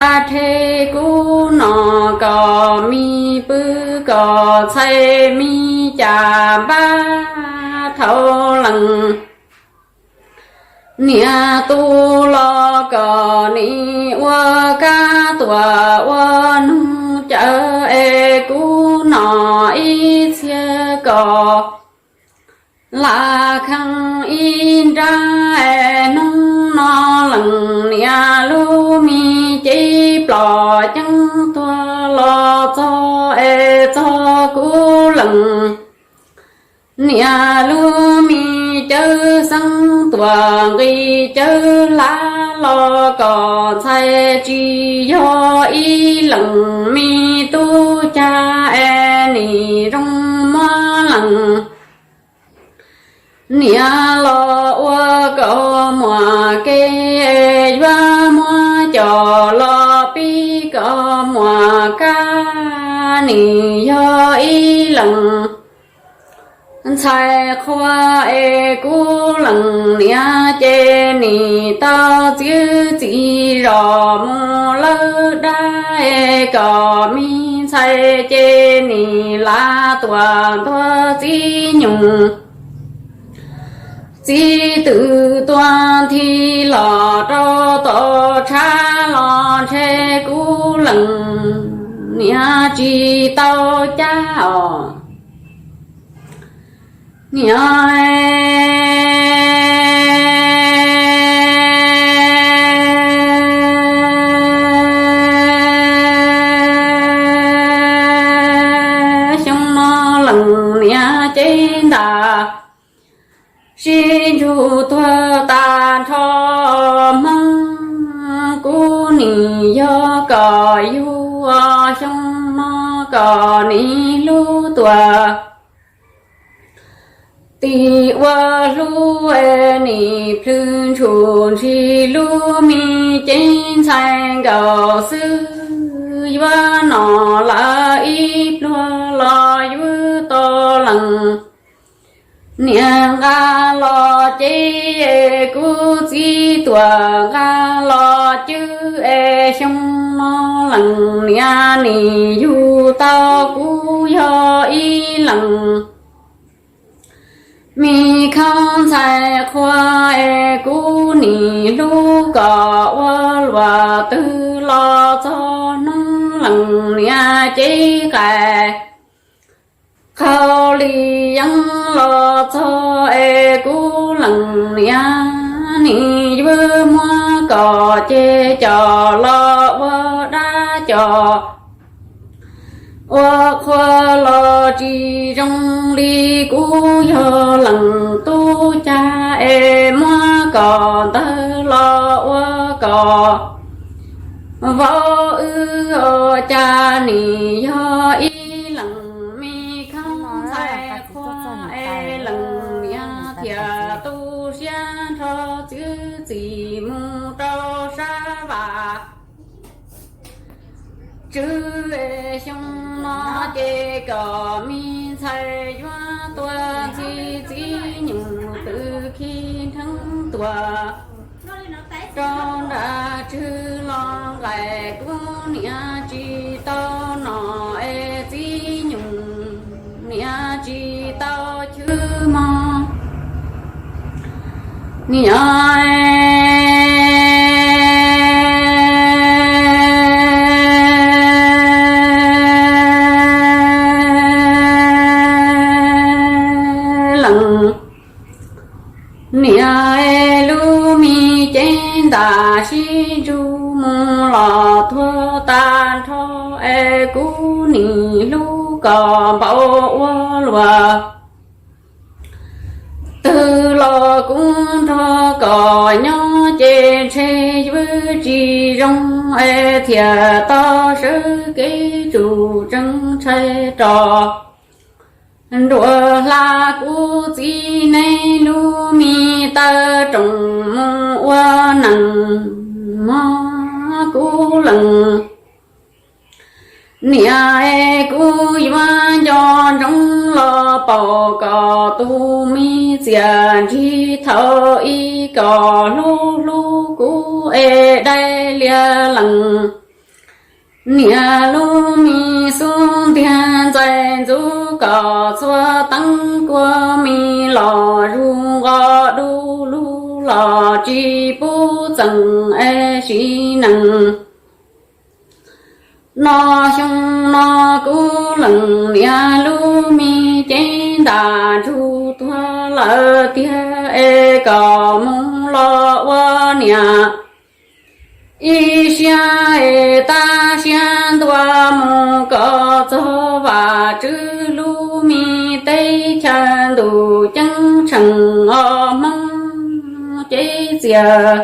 rhe kuv no kom me pw kom ntxhais me cas npaj dhau lees. Niam tus los kom nim ua kab tuam ua noog cawv es kuv no ib txhia kom lam kheej ib nrab es hnub no lees niam lub me cev plos ceeb tuag los txog es txog kuv lees. Niam lub me cawv xeeb tuam nqis cawv hlab los kom ntxhais tsis yog ib lees me tub cag es nim zoo muab lees. Niam los ua kaus muam ke yuav muab coj los pib kaus muam kab nim yog ib lees. Ntxhais qhua es kuv lees niam ces nim tau txiav txim zos mus lawv dab es kom me ntxhais ces nim lav tuam ntuag txiv nyuj. Txiv twm tuag nthi los rau tom tshav los ntshe kuv lees niam tsis tau cab os. Niam xyoo no lees niam cev ntas sib ntsug tuag tas nrho hmoob, kuv nim yog kom yug xyoo no kom nim hlub tuam tim ua hlub es nim plhws ntshum ntshis lub me cev ntxhais nkaus xwb. Yuav no lawm ib pluag los yuav tau lees. Niam nqa los cev es kuv txiv tuam nqa los cwb es xyoo no lees niam nim yug tau kuv yog ib lees. Me khaub ntxhais qhua es kuv nim hlub kom ua luam twg los txog hnub lees niam cev qais qaug li yeeb los txog es kuv lees niam nim yuav muab kom ces coj los ua dab coj ua qhua los tsis zoo li kuv yog lees tub cag es muab kom ntawd los ua kom vauv wb os. Cas nim yog ib lees me khaub ntxhais qhua es lees niam thiaj tu siab nrho txiav txim mus rau sab vaj tswv. Xyoo no ces kom me ntxhais yuav tuag ntxhi txiv nyuj twb khi nrheeb tuag rau nram tswv los nqaim kuv niam tsis tau nom es txiv nyuj niam tsis tau chwv mog. Niam lees niam es lub me cev ntam sib ntsug mus los tuag tag nrho es kuv nim hlub kom npaum ua luaj twg los kuv nrog kom nyob ces ntshe yuav tsis zoo es thiaj tau sawv kev tsum tseeb ntshai rau nruab hla kuv txiv neb lub me taw roos mus ua neej mog kuv lees. Niam es kuv yuav nco ntsoov los paum kom tus me txiaj ntsig thaum ub kom hlub hlub kuv es dai lias lees. Niam lub me xub ntiag ntxais ntxub kom txhua teeb kua mis los zus nqos du lug los tsis pub txeem es siv nees. No xyoo no kuv lees niam lub me cev ntas ntsug tuag lawm tiag es kom mus los ua niam ib siab es tab siab ntua mus kom txog Vajtswb lub me teb chaws ntuj ceeb tsheej os Hmoob cev txias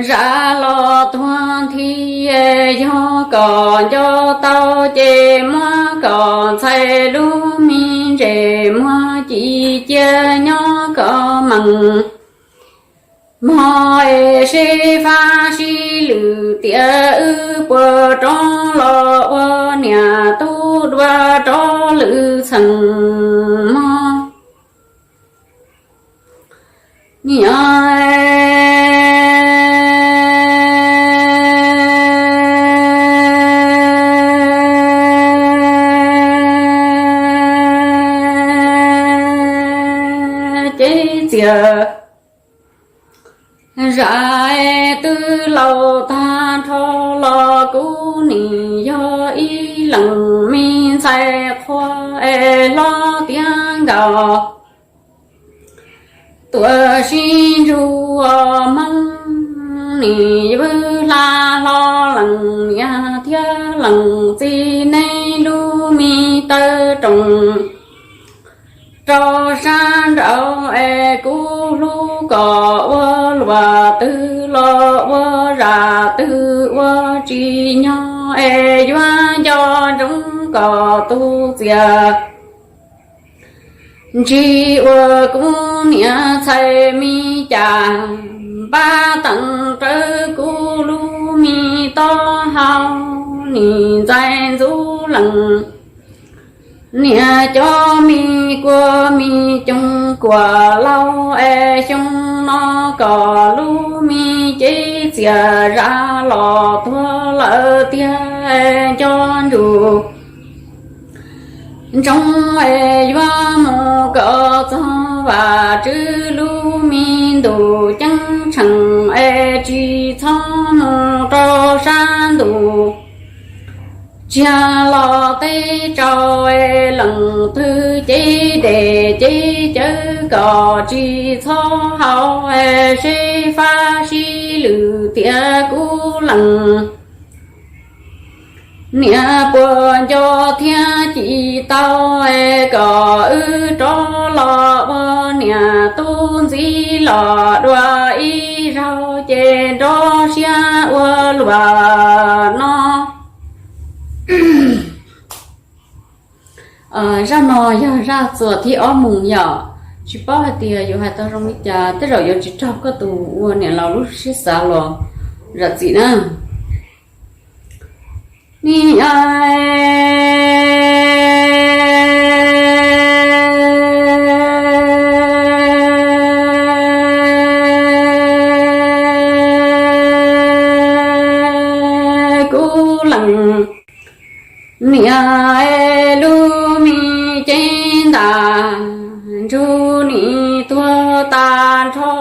zam los tuag nthi. Yog kom nco tau ces muab kom ntxhais lub me ntses muag ci cia nyob kom mees mog es seb fab sib lwm tiam wb puas rov los ua niam tub dua rov lwm txheej mog. Niam cev txias zam twb laus tag nrho los kuv nim yog ib leeg me ntxhais qhua es hlob tiav nkaus. Tuam sib ntsug os Hmoob, nim vwb hla hlo lees niam thiab lees txiv nej lub me taw roos rau sab nraud es kuv hlub kom ua luam twg los ua zam twg ua tsis nyog es yuav nco ntsoov kom tus txias ntsis uas kuv niam txhais me cas npab teem rawv kuv lub me taub hau nim ntxais ntxub lees niam cov me kua me coog kuam lauj es xyoo no kom lub me cev txias zam los tuag lawm tiag es nco ntsoov ntsoov es yuav mus kom txog Vajtswv lub me ntuj ceeb tsheej es tsis txhob mus rau sab ntuj tsiag los teb tsau es lees twg cev dej cev cawv kom tsis txhob haus es seb fab sib lwm tiam kuv lees niam puas nco thiab ci tau es kom wb rov los ua niam tub ntxiv los dua ib zaug ces nrov siab ua luam no. Zaj no yog zaj txuas thib ob mus yom. Tsis paub hais tias yuav hais tau zoo li cas, tej zaum yuav tsis raug koj tus ua niam laus lub siab xav los zam txim na. Ni kuv lees niam lub me cev ntas ntsug nim tuag tag nrho,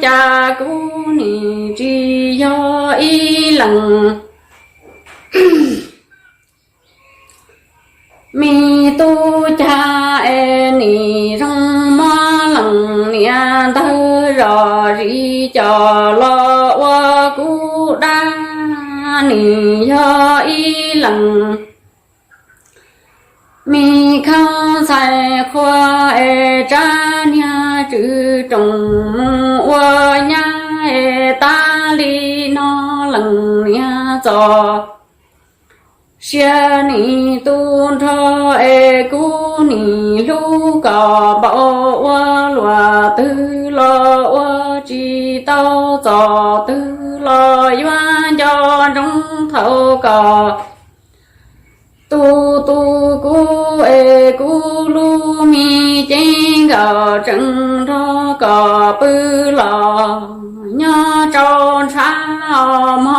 cas kuv nim tsis yog ib leeg me tub cag es nim zoo muab lees niam ntawg zom zis coj los ua kuv dab, nim yog ib leeg me khaub ntxhais qhua es tsab niag tswv roos mus ua nyab es tas li no lees niam txom sia nim tu nrho es kuv nim hlub kom npaum ua luam twg los ua tsis tau, txom twg los yuav nco ntsoov thaum kom tu tu kuv es kuv lub me cev nkaus tsees nrog kom pw los nyob rau ntshav os mog.